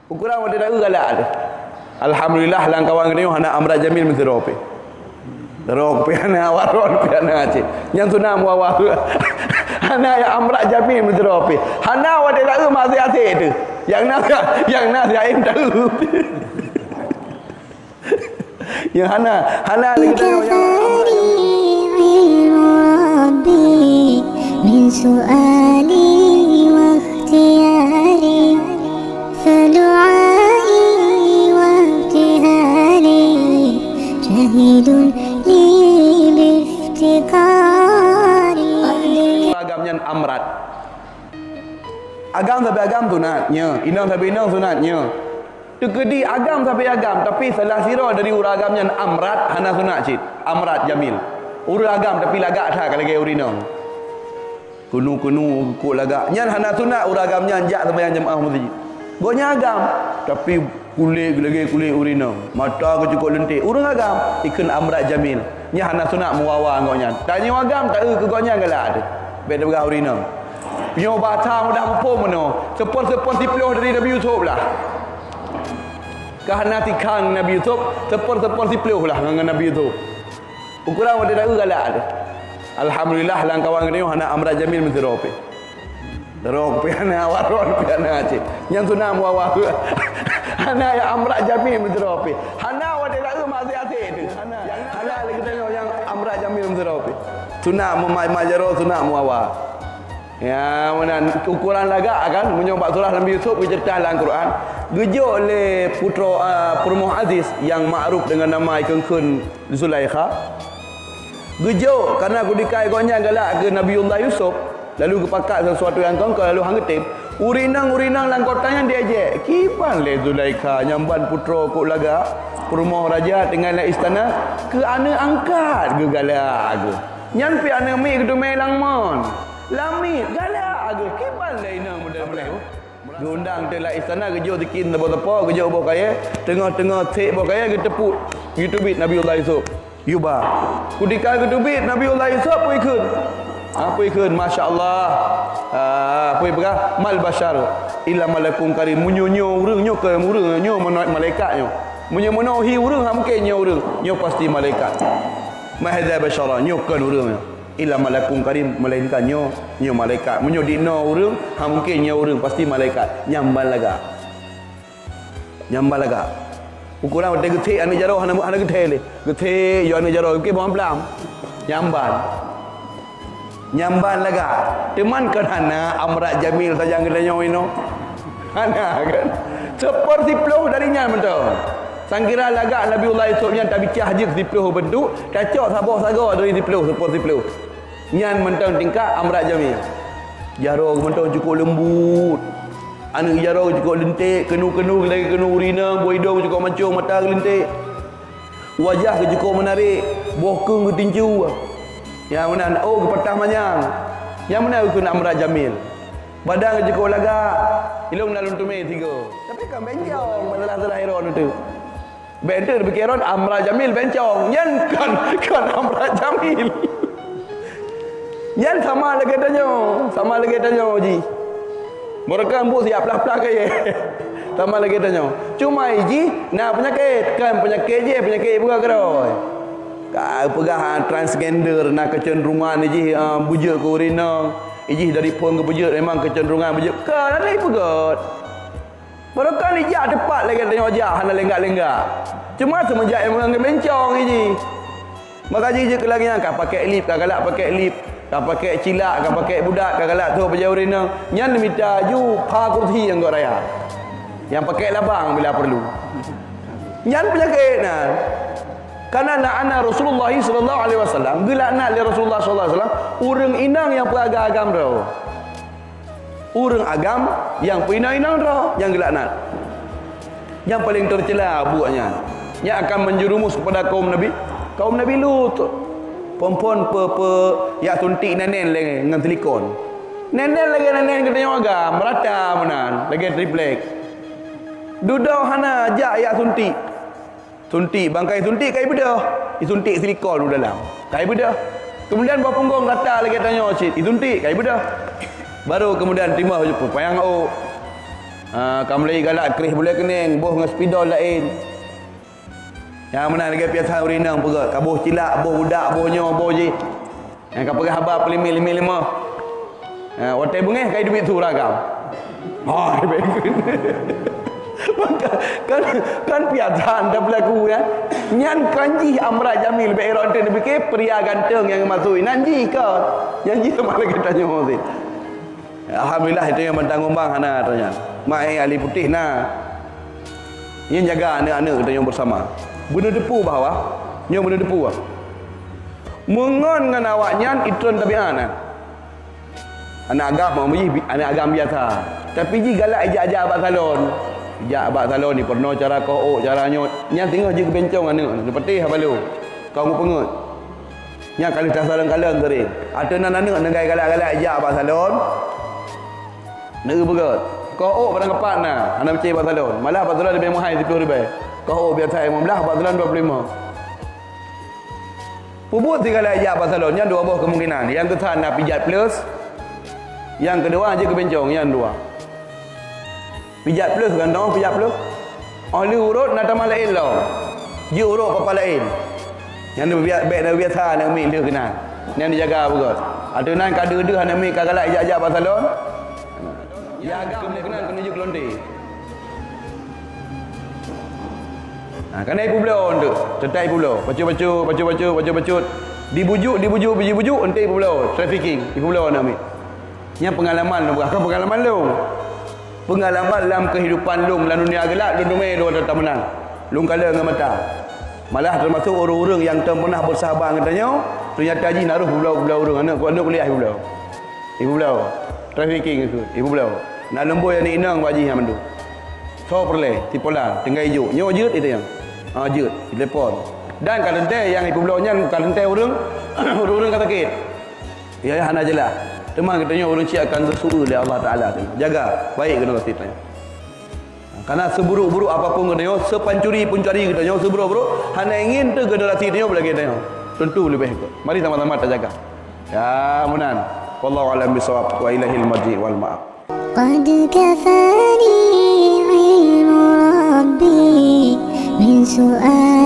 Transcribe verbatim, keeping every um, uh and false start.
Ukoran watèe taeu galak teuh. Alhamdulillah, lam kawan geutanyoe hana Amrat Jamil meusidroe pih. Droe pih hana, Waron pih hana cit. Nyang sunat meuwawa. Hana nyang Amrat Jamil meusidroe pih. Hana watèe taeu masih asèe teuh. Nyang na, nyang na Zaim taeu. Nyang hana, hana lagèe tanyoe nyang Amrat Jamil. علم ربي من سؤالي واختياري، فدعائي وابتهالي شاهد لي بافتقاري. Agam nyan Amrat. Agam sabe agam sunat, nyo. Inong sabe inong sunat, nyo. Teukeudi agam sabe agam, tapi salah sidroe dari ureueng agam nyan Amrat hana sunat cit. Amrat Jamil. Ureueng agam tapi lagak that ka lagèe ureueng inong. Keunoe-keunoe kok lagak. Nyan hana sunat ureueng agam nyan jak seumayang jeumaah meuseujid. Gobnyan agam, tapi kulét lagèe kulét ureueng inong. Mata geucukôp leuntèk. Ureueng agam, ikheun Amrat Jamil. Nyan hana sunat meuwawa ngon gobnyan. Tanyoe agam, taeu keu gobnyan galak teuh. Bèk tapeugah ureueng inong. Nyoe basa mudah muphom meunoe. Seupôt-seupôt siplôh dari Nabi Yusuf lah. Ka hana tikang Nabi Yusuf, seupôt-seupôt siplôh lah ngon Nabi Yusuf. Ukoran watèe taeu galak teuh. Alhamdulillah, lam kawan geutanyoe hana Amrat Jamil meusidroe pih. Droe pih hana, Waron pih hana cit. Nyang sunat meuwawa. Hana nyang Amrat Jamil meusidroe pih. Hana watèe taeu masih asèe teuh. Hana. Hana lagèe tanyoe nyang Amrat Jamil meusidroe pih. Sunat meumat-mat jaroe, sunat meuwawa. Ya, meunan ukoran lagak kan, meunyoe bak surah Nabi Yusuf geuceurita lam Quran, geujok lé putroe, a, peurumoh Aziz nyang ma'ruf deungon nama ikheun-kheun Zulaikha. Geujok, kareuna keutika gobnyan galak keu Nabiullah Yusuf, lalu geupakat sesuatu nyang kongkon, lalu han geutem. Ureueng inong-ureueng inong lam kota nyan diejek, "Kiban lé Zulaikha nyang ban putroe kok lagak, peurumoh raja tinggai lam istana, keu aneuk angkat geugalak geuh. Nyan pih aneuk miet geuteumé lam mon." Lamiet, galak geuh, kiban lé inong model-model. Geuundang teuk lam istana, geujok sikin sapo-sapo, geujok boh kayèe, teungoh-teungoh sek boh kayèe, geuteupuet, geuteubiet Nabiullah Yusuf. Yuba. Keutika geuteubiet Nabiullah Yusuf, peue ikheun? Ha, peue ikheun? Masya Allah. Ha, peue ipeugah? "Mal basyar illa malakun karim." Meunyoe nyoe ureueng, nyoe kon ureueng, nyoe meuno-, malaikat nyoe. Meunyoe meunoe hi ureueng, han mungken nyoe ureueng. Nyoe pasti malaikat. "Ma hadza basyara," nyoe kon ureueng nyoe. "Illa malakun karim," melainkan nyoe, nyoe malaikat. Meunyoe dinoe ureueng, han mungken nyoe ureueng, pasti malaikat. Nyan ban lagak. Nyan ban lagak. Ukoran watèe geusek aneuk jaroe hana, hana geuthèe lé. Geusek yôh aneuk jaroe, geukheun bak mamplam. Nyan ban. Nyan ban lagak. Teuma kon hana Amrat Jamil sajan geutanyoe inoe. Hana kan? Seupôt siplôh dari nyan mantong. Sangkira lagak Nabiullah Yusuf nyan tabicah jeuet siplôh beuntuk, tacok saboh sagoe dari siplôh, seupôt siplôh. Nyan mantong tingkat Amrat Jamil. Jaroe geuh mantong cukôp leumbut. Aneuk jaroe geuh cukôp leuntèk, keunoe-keunoe lagèe keunoe ureueng inong, boh idông cukôp mancông, mata geuleuntèk. Wajah geuh cukôp meunarék, boh keueng geuh tincu. Nyang meunan, ôk geuh patah manyang. Nyang meunan geukheun Amrat Jamil. Badan geuh cukôp lagak, ilông na lôn teumé sigoe. Tapi kan bencong, masalah-masalah Heron tu. Bèk enteuk neupike Heron Amrat Jamil bencong. Nyan kon, kon Amrat Jamil. Nyan sama lagèe tanyoe, sama lagèe tanyoe jih. Barokon buet siap plah-plah kayèe. Sama lagèe tanyoe. Cuma jih na peunyakét, kon peunyakét jih, peunyakét buka keudroe. Ka peugah, ah, transgender na keucenderungan jih, ah, beujeuet keu ureueng inong. Jih dari phon keu beujeuet memang keucenderungan beujeuet. Kon, hana ipeugèt. Barokon ijak teupat lagèe tanyoe jak, hana lenggak-lenggak. Cuma seumeujak nyang meungan bencong jih. Maka jih jeuet keu lagèe nyan, ka pakèk lip, ka galak pakèk lip, ka pakèk cilak, ka pakèk budak, ka galak trôk bajèe ureueng inong. Nyan mita ju pha kursi anggota raya. Nyang pakèk labang bila perlu. Nyan peunyakét nyan. Karena la'ana Rasulullah sallallahu alaihi wasallam, geulaknat lé Rasulullah sallallahu alaihi wasallam, ureueng inong nyang peuagam-agam droe. Ureueng agam nyang peuinong-inong droe nyang geulaknat. Nyang paleng teucela buet nyan. Nyan akan menjerumus kepada kaum Nabi, kaum Nabi Lut. Phon-phon pe, pe, jak suntik nénén lé ngon silikon. Nénén lagèe nénén geutanyoe agam, rata meunan, lagèe triplek. Dudoe hana jak, jak suntik. Suntik, ban ka isuntik ka ibeudôh. Isuntik silikon u dalam. Ka ibeudôh. Kemudian boh punggong rata lagèe tanyoe cit, isuntik ka ibeudôh. Baru kemudian timoh panyang ôk. Ha, ka mulai galak kreh bulèe keuneng, boh ngon spidol laén. Nyang meunan lagèe piasan ureueng inong peugöt, ka boh cilak, boh udak, boh nyoe, boh jih. Nyang ka peugah haba peulimit-limit lima. Ha, watèe beungèh ka iduek su ragam. Ha, kan, kan, kan piasan dah berlaku, ya. Nyan kan jih amrat jamil, bèk rot teuh neupike pria ganteng nyang maksud. Nyan jih kan. Nyan jih sama lagèe tanyoe tadi. Alhamdulillah, itu nyang mantong umbang hana tanya. Mak ai ahli putéh na. Nyan jaga aneuk-aneuk geutanyoe bersama. Beuneuteupeu bahwa, nyoe beuneuteupeu. Meungon ngon awaknyan itron tabiat na. Aneuk agam, aneuk agam biasa. Tapi jih galak ijak-jak bak salon. Ijak bak salon, ipeurunoe cara koh ôk, cara nyoe. Nyan singoh jeuet keubencong aneuk, neupatéh haba lôn. Kau mupeungeut. Nyan ka lheueh tasalon-kalon sering. Ateueh nan aneuk neugai galak-galak ijak bak salon. Neueu beugöt. Koh ôk barang keupat na, hana meucè bak salon. Malah bak salon leubeh meuhai siplôh ribèe. Koh ôk biasa limong blaih, bak salon dua puluh lima. Peubuet sigala ijak bak salon, nyan dua boh kemungkinan. Nyang keusa na pijat plus, nyang keudua jeuet keubencong, nyan dua. Pijat plus kan, teuh pijat plus. Óh lheueh urot na tamah laén lom. Jeuet urot papa laén. Nyan bèk, bèk neubiasa aneuk miet lheueh keunan. Nyan dijaga beugöt. Ateueh nan ka deuh-deuh aneuk miet ka galak ijak-jak bak salon. Ya agam lheueh keunan keuneuk jeuet keu lonte. Ha, kana ipeubloe tu, teutab ipeubloe. Bacut-bacut, bacut-bacut, bacut-bacut. Dibujuk, dibujuk, dibujuk, enteuk ipeubloe. Trafficking, ipeubloe aneuk miet. Nyan peungalaman lôn, bukan peungalaman lôn. Peungalaman lam keuhidupan lôn lam dunia geulat, lôn teumé lôn ata meunan. Lôn kalon ngon mata. Malah teumasok ureueng-ureueng nyang tom peunah beusahabat ngon tanyoe, teunyata jih na roh peubloe-peubloe ureueng, aneuk, aneuk kuliah peubloe. Ipeubloe. Trafficking itu, ipeubloe. Na leumbôi aneuk inong bak jih nyan mandum. Soe peureulèe, tipolan, tinggai ijok. Nyoe jeuet itu nyan. Ha, jeuet, ditelepon. Dan ka teuntèe nyang ipeubloe nyan ka teuntèe ureueng, ureueng-ureueng ka sakét. Ya, ya, hana jeulaih. Teuma geutanyoe ureueng chik akan geusue lé Allah Taala. Jaga, baik keunoe nasib tanyoe. Karena seburuk-buruk apapun geutanyoe, sepancuri pun cari geutanyoe, seburuk-buruk, hana ingin teuh generasi tanyoe beulagèe tanyoe. Tentu leubeh ikot. Mari sama-sama tajaga. Ya, meunan. Wallahu a'lam bishawab. Wa ilaihil marji' wal ma'ab. قد كفاني علم ربي من سؤال